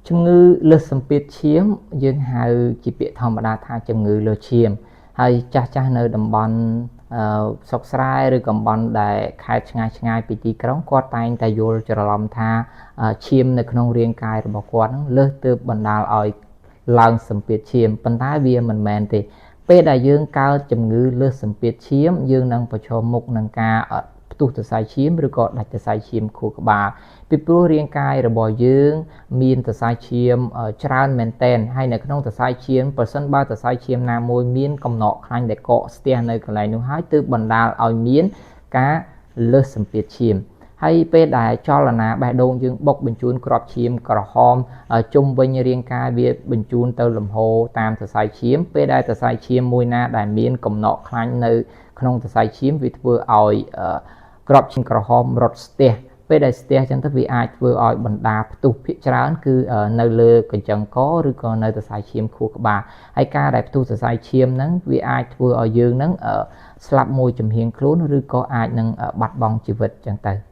ជំងឺលើសសម្ពាធឈាមយើងហៅជាពាក្យធម្មតាថាជំងឺលើសឈាមហើយចាស់ចាស់នៅតំបន់ស្រុកស្រែឬតំបន់ដែលខេត្តឆ្ងាយឆ្ងាយពីទីក្រុងគាត់តែងតែយល់ច្រឡំថាឈាមនៅក្នុងរាងកាយរបស់គាត់ហ្នឹងលើសទើបបណ្ដាលឲ្យឡើងសម្ពាធឈាមប៉ុន្តែវាមិនមែនទេពេលដែលយើងកើតជំងឺលើសសម្ពាធឈាមយើងនឹងប្រឈមមុខនឹងការផ្ទុះសរសៃឈាមឬក៏ដាច់សរសៃឈាមខួរក្បាលពីព្រោះរាងកាយរបស់យើងមានសរសៃឈាមច្រើនមែនទែនហើយនៅក្នុងសរសៃឈាមប្រសិនបើសរសៃឈាមណាមួយមានកំណកខ្លាញ់ដែលកកស្ទះនៅកន្លែងនោះហើយទើបបណ្ដាលឲ្យមានការលើសសម្ពាធឈាមហើយពេលដែលចលនាបេះដូងយើងបុកបញ្ជូនគ្រាប់ឈាមក្រហមជុំវិញរាងកាយវាបញ្ជូនទៅលំហូរតាមសរសៃឈាមពេលដែលសរសៃឈាមមួយណាដែលមានកំណកខ្លាញ់នៅក្នុងសរសៃឈាមវាធ្វើឲ្យគ្រាប់ឈាមក្រហមរត់ស្ទះពេលដែលស្ទះចឹងទៅវាអាចធ្វើឲ្យបណ្ដាផ្ទុះភាគច្រើនគឺនៅលើកញ្ចឹងកឬក៏នៅសរសៃឈាមខួរក្បាលហើយការដែលផ្ទុះសរសៃឈាមហ្នឹងវាអាចធ្វើឲ្យយើងហ្នឹងស្លាប់មួយចំហៀងខ្លួនឬក៏អាចនឹងបាត់បង់ជីវិតចឹងទៅ។